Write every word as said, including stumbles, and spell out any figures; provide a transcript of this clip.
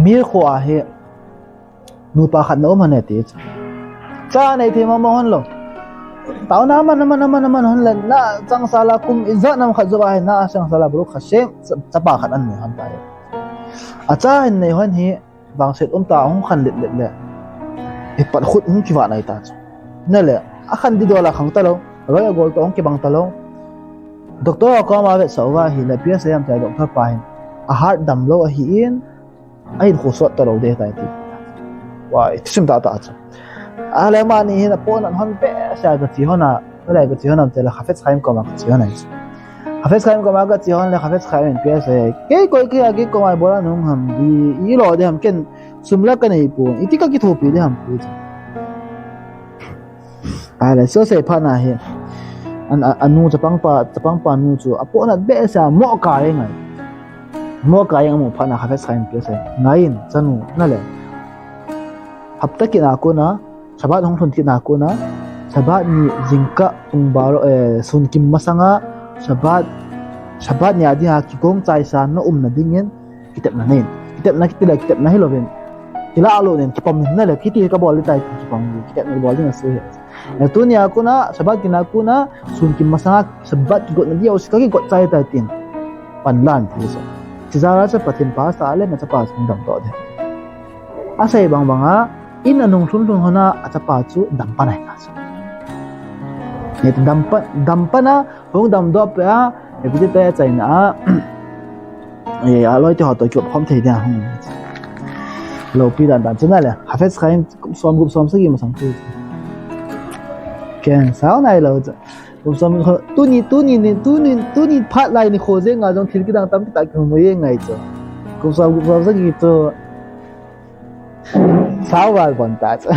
Hi kho a hi nupa khat na um hon e ti chu. Cha nei thei mama hon lo. Taona man man man man hon le na changsala kum ijat nam khat jo a hi na changsala bulu khat sem chapa khat an nei hon ta hi. A cha hin nei hon hi vangset um ta hung khan let let le. Hi pat khut hung kiva nai ta chu. Na le a khan di dola khang ta lo. Roi a gol to hung kibang ta lo. Doctor a koma vetsah uva hi le P S A am chai doctor pa hin a heart dam lo ahi in a hin khu sot ta lo de tai ti. Wai, sim ta ta chu. A le mani hin a pon an hon pe sa ka chi hon a, le ka chi hon am te la Chafetz Chaim koma ka chi hon a. Chafetz Chaim koma ka chi hon le Chafetz Chaim in P S A. Kei koi kei a kei koma bola nung ham di i lo de ham ken sum la ka nei pu. Iti ka kithopi de ham pu. Ahile, so sei phat na hi, an, a, anu chapang pa, chapang pa nu chu, a pon at be sa, mo ka e ngai. Mo ka e amu phat na Chafetz Chaim P S A, ngai in, chanu, na le. Hapta kit na kona, Shabbat hung lhun kit na kona, Shabbat ni jingkah pung baro, eh, sun kim masanga, Shabbat, Shabbat ni a dinga kigong chai sa na um na dingin, kitepna nei. Kitepna kiti le, kitepna hi lovin. Kila alo nen, kipom nen, na le, kiti ka bol tai, kipom, kitepna bol ding ase. Na tunia kona, Shabbat kina kona, sun kim masanga, Shabbat kigot na dia, usi ka kigot chai tai tin. Pan lan, ti so. Chijara cha Pathen pa sa le, na cha pa sung dam to de. Asei bang bang a, in anung lhun lhun hona, a cha pa chu dam pa nai ka so. Ne dam pa, dam pa na, Hung dam doh pe a, e, video te chaina a, e, a loi te ho to kikhom thei dia hung. Lo pi dan dan chuna le, Chafetz Chaim kum som, kum som sagi masang tu. Ken sao nai lo chu. Kum som, tuni, tuni, ni, tuni, tuni phat lai ni kho je nga jong thil kidang tam kita ki mo ye ngai chu. Kum som, kum som sagi tu. Sao val bon ta chu.